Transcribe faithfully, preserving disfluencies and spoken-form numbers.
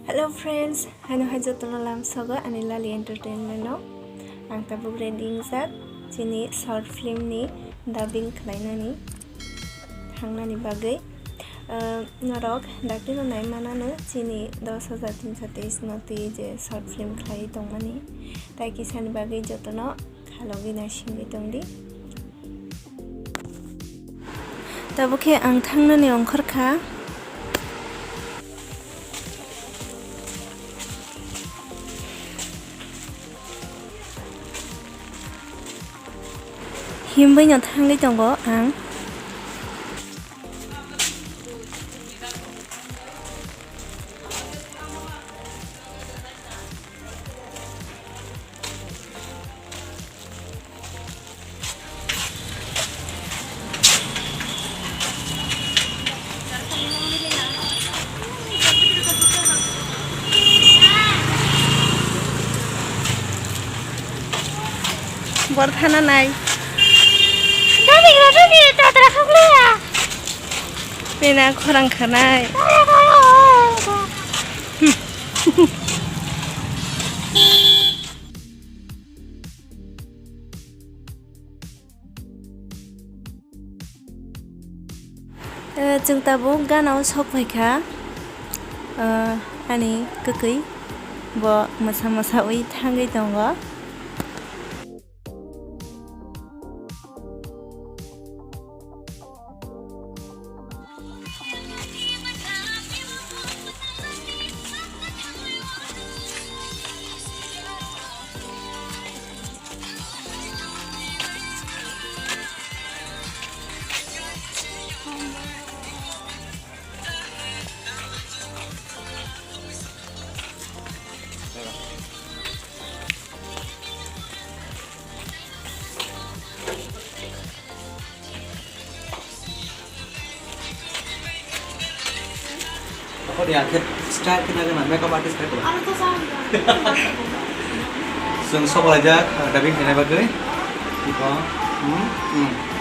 Hello friends, haino hai jotono lamsogo ani Lali Entertainment no. Ang tabuk ready wngjak chini short film ni dubbing khlainani thangnani bagwi. Ah, norok daktino nai manano chini dos hajar tinso teis no twi je short film khlaiwi tongmani. Tai kisani bagwi jotono khalogwi naisingwi tongdi. Tabuk khe ang thangnani ongkhor kha. Himwi no thangwi tongo ang. Bor thana nai. Dadi, dadi, tatra khaklaya. Pena khorang khanai. Eh, chwng tabuk ganao sok phaikha, eh, ani kwkwi bo mwsa mwsawi thangwi tongo. Ako dia, khe style khe nagana, makeup artist khe ko. Chwng sok laijak, ah, dubbing khainai bagwi. Iko, hmm, hmm.